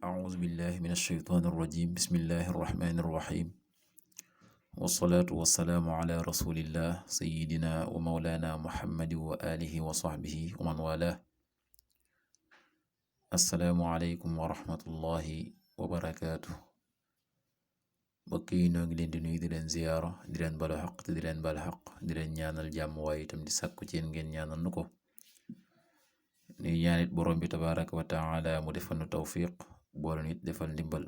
أعوذ بالله من الشيطان الرجيم بسم الله الرحمن الرحيم والصلاة والسلام على رسول الله سيدنا ومولانا محمد وآله وصحبه ومن والاه السلام عليكم ورحمة الله وبركاته mbokk yi noo ngi leen di nuyu di leen ziyaara di leen balu xaq te di leen bal xaq di leen ñaanal jàmm waaye itam di sàkku ci yéen ngeen ñaanal nu ko nuy ñaanit borom bi tabaraka wa taala mu defal nu tawfiq boole nit defal ndimbal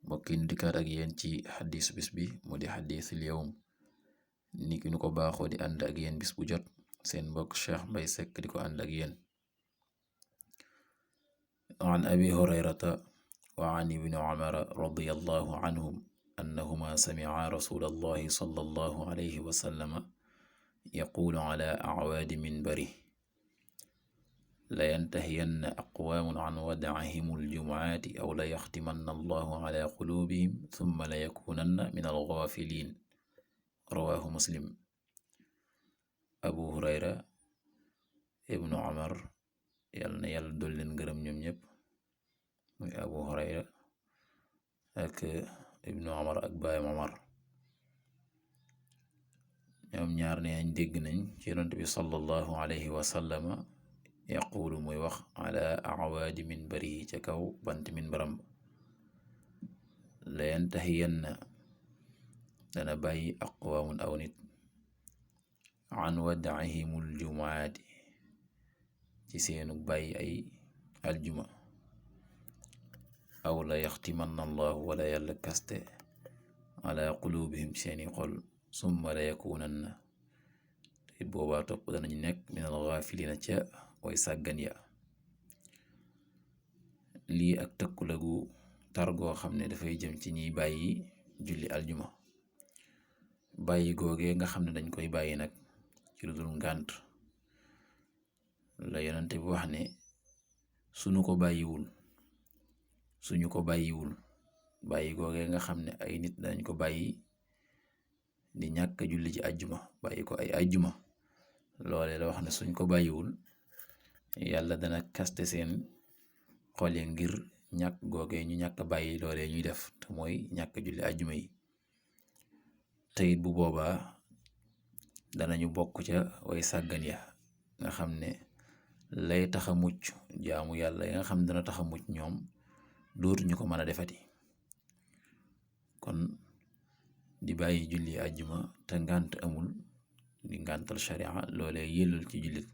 mbokk yi nu dikkaat ak yéen ci xadiisu bis bi mu di xadiisul yawm ni ki nu ko baaxoo di ànd ak yéen bis bu jot seen mbokk Cheikh Mbay Sekk di ko ànd ak yéen an abi hurayrata wa an ibni umara radiyallahu anhum annahuma sami'a rasulallahi sallallahu alayhi wa sallama yaqulu ala a'waadi minbarihi la yantahiyanna aqwaamun an wad'ihimul jumu'aati aw la yaxtimanna allahu ala quluubihim thumma la yakuunanna minal gaafiliin rawaahu muslim. Abu Hurayra ibnu Umar yal na yàlla dool leen gërëm ñoom ñépp muy Abu Hurayra ak ibnu Umar ak baayam Umar ñoom ñaar ne nañ dégg nañ ci Yonent bi sallallahu alayhi wa sallama yaquulu muy wax ala awaadi minbarihi ca kaw bant minbaram la yantahiyanna dana bàyyi aqwaamun aw nit an wad'ihimul jumu'aati ci seenu bàyyi ay aljuma aw la yaxtimanna allahu wala yàlla kaste ala quluubihim seeni xol summa la yakuunanna te boobaa topp danañu nekk minal gaafiliina ca way sàggan ya. Lii ak tëkku la gu tar goo xam ne dafay jëm ci ñiy bàyyi julli aljuma bàyyi googee nga xam ne dañ koy bàyyi nag ci lu dul ngànt la yonente bi wax ne suñu ko bàyyiwul bàyyi googee nga xam ne ay nit dañ ko bàyyi di ñàkk julli ci ajjuma bàyyi ko ay ajjuma loole la wax ne suñ ko bàyyiwul yàlla dana kaste seen xol yi ngir ñàkk googee ñu ñàkk bàyyi loolee ñuy def te mooy ñàkk julli ajjuma yi te it bu boobaa danañu bokk ca way sàggan ya nga xam ne lay taxa mucc jaamu yàlla yi nga xam ne dana taxa mucc ñoom dootuñu ko mën a defati kon di bàyyi julli ajjuma te ngànt amul di ngàntal sharia loolee yellul ci jullit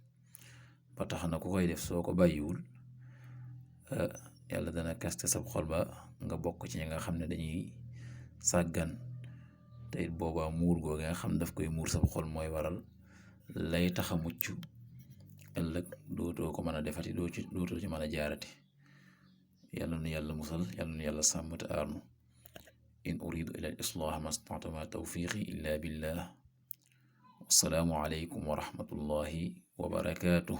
ba tax na ku koy def soo ko bàyyiwul yàlla dana kaste sab xol ba nga bokk ci ñi nga xam ne dañuy sàggan te it boobaa muur googu nga xam ne daf koy muur sab xol mooy waral lay taxa mucc ëllëg dootoo ko mën a defati dootoo ci mën a jaarati yàlla nu yàlla musal yàlla nu yàlla sàmm te aar nu in uridu ila al islaah ma stata'tu ma tawfiqi illa billah wassalaamu aleykum wa rahmatullahi wa barakaatuh.